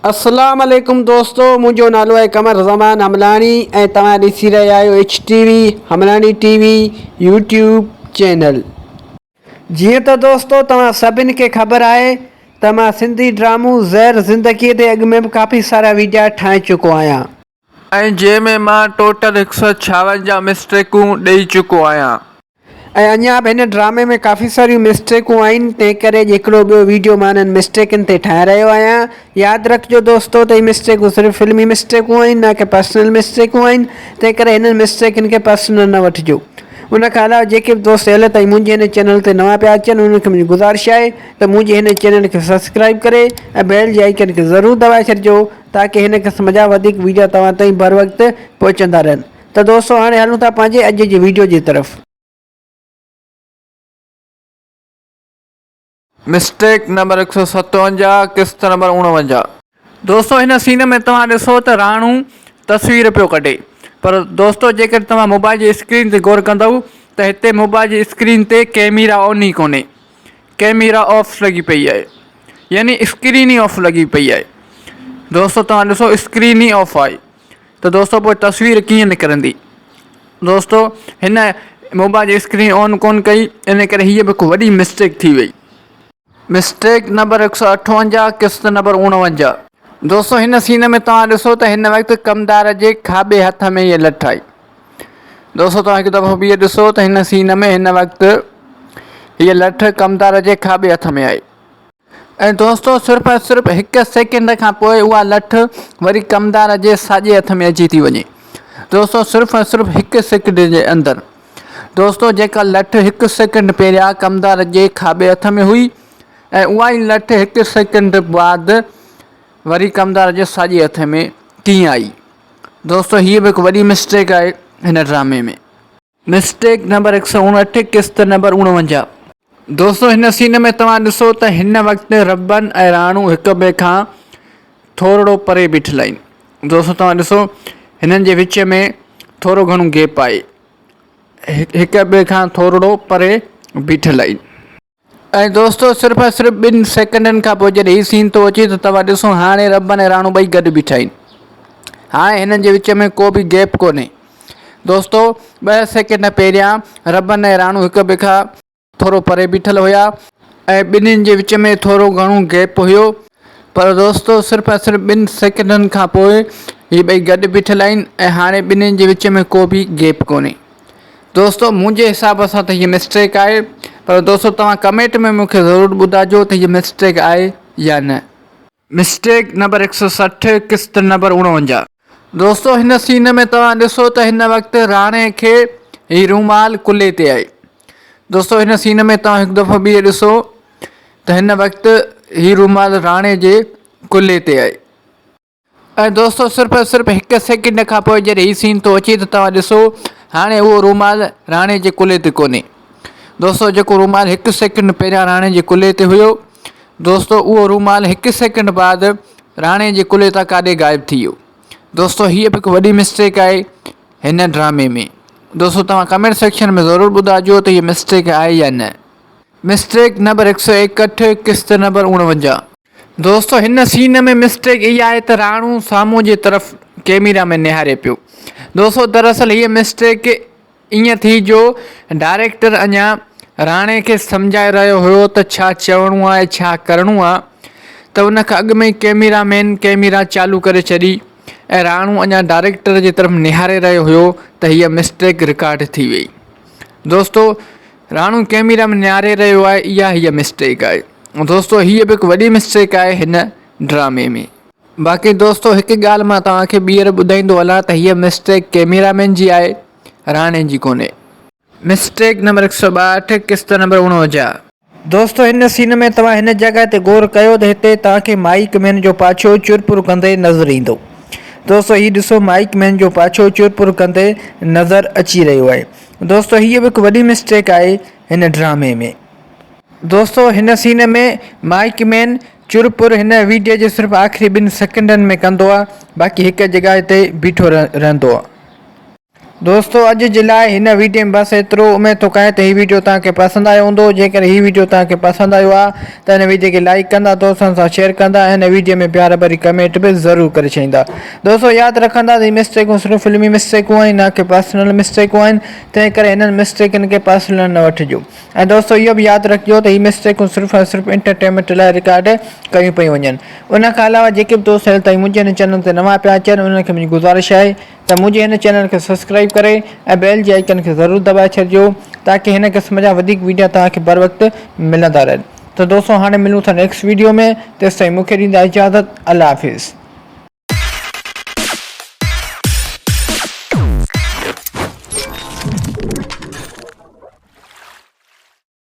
اسلام عليڪم دوستو منهنجو نالو آهي قمر زمان حملاڻي ۽ توهان ڏسي رهيا آهيو H T V Hamlani T V YouTube channel. جيئن ته دوستو توهان سڀن کي خبر آهي ته مان سنڌي ڊرامو زهر زندگي تي اڳ ۾ به ڪافي سارا ويڊيا ٺاهي چڪو آهيان. ۽ جنهن ۾ مان ٽوٽل هڪ سئو ڇاونجاهه مسٽيڪون ڏئي چڪو آهيان. ۽ اڃا به هن ڊرامي ۾ ڪافي ساريون مسٽيڪون آهن تنهن ڪري اڄ هڪڙو ٻيو ويڊيو مان انهن مسٽيڪن تي ٺاهي رهيو آهيان ياد رکجو دوستو ته هي مسٽيڪون صرف فلمي مسٽيڪون آهن نه ڪي پرسنل مسٽيڪون آهن تنهن ڪري هنن مسٽيڪن کي پرسنل نه وٺجو ان کان علاوه جيڪي به دوست هيل تائين منهنجي هن چينل تي نوان پيا اچن انهن کي منهنجي گذارش آهي ته منهنجي هن چينل کي سبسڪرائب ڪري ۽ بيل جي آئيڪن کي ضرور دٻائي ڇڏجو تاڪي هن قسم جا وڌيڪ ويڊيو توهان تائين بروقت پهچندا رهن. ته دوستو هاڻي هلون ٿا پنهنجي اڄ جي ويڊيو جي طرف. مسٽيڪ نمبر هڪ سئو ستونجاهه قسط نمبر اڻونجاهه. دوستو هن سين ۾ توهان ڏسو ته راڻو تصوير پيو ڪڍي پر دوستو جيڪڏهن توهان موبائل جي اسڪرين تي غور ڪندؤ ته هتي موبائل جي اسڪرين تي ڪيميرا آن ئي ڪونهي ڪيميرا آف لڳي پئي آهي يعني اسڪرين ئي آف لڳي پئي آهي دوستو توهان ڏسو اسڪرين ئي آف آهي ته دوستو پوء تصوير ڪيئن نڪرندي دوستو هن موبائل جي اسڪرين آن ڪون ڪئي ان ڪري هيء به هڪ وڏي مسٽيڪ ٿي وئي. مسٽيڪ نمبر هڪ سئو اٺونجاهه قسط نمبر اڻونجاهه. دوستو هن سين ۾ توهان ڏسو ته هن وقت ڪمدار جي کاٻي هٿ ۾ هيء لٺ آئي. دوستو توهان هڪ دفعو ٻيهر ڏسو ته هن سين ۾ هن وقت هيء لٺ ڪمدار جي کاٻي هٿ ۾ آئي. ۽ دوستو صرف ۽ صرف هڪ سيڪنڊ کان پوء اها لٺ وري ڪمدار جي ساڄي هٿ ۾ اچي ٿي وڃي دوستو صرف ۽ صرف هڪ سيڪنڊ جي اندر دوستو جيڪا لٺ هڪ سيڪنڊ پهريان ڪمدار جي کاٻي هٿ ۾ هئي ۽ اها ئي لٺ هڪ سيڪنڊ بعد وري ڪمدار جي ساڄي هٿ ۾ ڪيئن آئي دوستو هيء به هڪ وڏي مسٽيڪ آهي هن ڊرامي ۾. مسٽيڪ نمبر هڪ سئو اڻهٺ قسط نمبر اڻونجاهه. دوستو هن سين ۾ توهان ڏسو ته هن وقت ربن ۽ راڻو هڪ ٻئي کان ٿورڙو پري بيٺل آهن دوستو توهان ڏسو هنن جي وچ ۾ ٿورو گهڻو گيپ آهي هڪ ٻئي کان ٿورڙو پري بيٺل آهن. ۽ دوستو صرف ۽ صرف ٻن سيڪنڊن کان پوء جڏهن هي سين ٿو اچي ته توهان ڏسو هاڻي ربن ۽ راڻو ٻئي گڏ بيٺا آهن هاڻي هنن جي وچ ۾ ڪو به گيپ ڪونهي دوستو ٻه سيڪنڊ پهريان ربن ۽ راڻو هڪ ٻئي کان ٿورو پري بيٺل هيا ۽ ٻنهين جي وچ ۾ ٿورو گهڻو گيپ هيو پر دوستو صرف ۽ صرف ٻن سيڪنڊن کان پوء هي ٻئي گڏ بيٺل آهن ۽ هاڻي ٻنهين جي وچ ۾ ڪو به گيپ ڪونهي دوستو منهنجي حساب سان ته هي مسٽيڪ آهي پر دوستو توهان ڪمينٽ ۾ مون کي ضرور ٻڌائجو ته هي مسٽيڪ آهي يا نه. مسٽيڪ نمبر 160 قسط نمبر 49. دوستو هن سين ۾ توهان ڏسو ته هن وقت راڻي کي هي رومال ڪلهي تي آهي دوستو هن سين ۾ توهان هڪ دفعو ٻيهر ڏسو ته هن وقت هي رومال راڻي جي ڪلهي تي آهي. ۽ دوستو صرف ۽ صرف هڪ سيڪنڊ کان پوء جڏهن هي سين ٿو اچي ته توهان ڏسو هاڻي اهو رومال راڻي جي ڪلهي تي ڪونهي دوستو جيڪو رومال هڪ سيڪنڊ پهريان راڻي جي ڪلهي تي هيو دوستو اهو رومال هڪ سيڪنڊ بعد راڻي جي ڪلهي تان ڪاڏي غائب ٿي ويو دوستو هيء به هڪ وڏي مسٽيڪ آهي هن ڊرامي ۾ دوستو توهان ڪمينٽ سيڪشن ۾ ضرور ٻڌائجو ته هيء مسٽيڪ آهي يا نه مسٽيڪ نمبر 161 قسط نمبر 49. دوستو هن سين ۾ مسٽيڪ اها آهي ته راڻو سامهون جي طرف ڪيميرا ۾ نهاري پيو. دوستو دراصل هيء مسٽيڪ ائين ٿي جو ڊائريڪٽر اڃا راڻي کي سمجهائي رهيو هيو ته ڇا چوڻو آهي ڇا ڪرڻو آهي ته ان کان اڳ ۾ ئي ڪيميرا مين ڪيميرا چالو ڪري ڇڏي ۽ راڻو اڃا ڊائريڪٽر جي طرف نهاري رهيو هيو ته هيء مسٽيڪ رڪارڊ ٿي وئي. دوستو راڻو ڪيميرا ۾ نهاري رهيو آهي اها هيء مسٽيڪ آهي دوستو هيء به هڪ وڏي مسٽيڪ آهي هن ڊرامي ۾. باقي دوستو هڪ ڳالهه مان توهان کي ٻيهر ٻڌائيندو هلان ته هيء مسٽيڪ ڪيميرا مين جي آهي راڻي جي ڪونهي. مسٽيڪ نمبر 162 قسط نمبر 49. دوستو هن سين ۾ توهان هن جڳهه تي غور ڪيو ته هتي توهان کي مائيڪ مين جو پاڇو چرپر ڪندي نظر ايندو. دوستو هي ڏسو مائيڪ مين جو پاڇو چرپر ڪندي نظر اچي رهيو آهي. دوستو هيء به هڪ وڏي مسٽيڪ آهي هن ڊرامي ۾. دوستو هن سين ۾ مائيڪ مين چرپر هن ويڊيو جي صرف آخري ٻن سيڪنڊن ۾ ڪندو آهي باقي هڪ جڳهه تي بيٺو رهندو آهي. دوستو اڄ جي لاء هن ويڊيو ۾ بس ايترو اميد ٿو ڪيان ته هي ويڊيو توهان کي پسند آيو هوندو جيڪڏهن هي ويڊيو توهان کي پسند آيو آهي ته هن ويڊيو کي لائيڪ ڪندا دوستن سان شيئر ڪندا ۽ هن ويڊيو ۾ پيار ڀري ڪمينٽ به ضرور ڪري ڇڏيندا دوستو ياد رکندا ته هي مسٽيڪون صرف فلمي مسٽيڪون آهن نه ڪي پرسنل مسٽيڪون آهن تنهن ڪري هنن مسٽيڪن کي پرسنل نه وٺجو ۽ دوستو اهو به ياد رکجو ته هي مسٽيڪون صرف ۽ صرف انٽرٽينمينٽ لاء رڪارڊ ڪيون پيون وڃن ان کان علاوه جيڪي به دوست هيل تائين منهنجي هن چينل تي نوان پيا اچن انهن کي منهنجي گذارش آهي ته منهنجي هن چينل کي سبسڪرائيب ڪري ۽ بيل جي آئيڪن کي ضرور دٻائي ڇڏجو تاڪه هن قسم جا وڌيڪ ويڊيا توهان کي بروقت ملندا رهن ته دوستو هاڻي ملون ٿا نيڪسٽ ويڊيو ۾ تيستائين مونکي ڏيندا اجازت الله حافظ.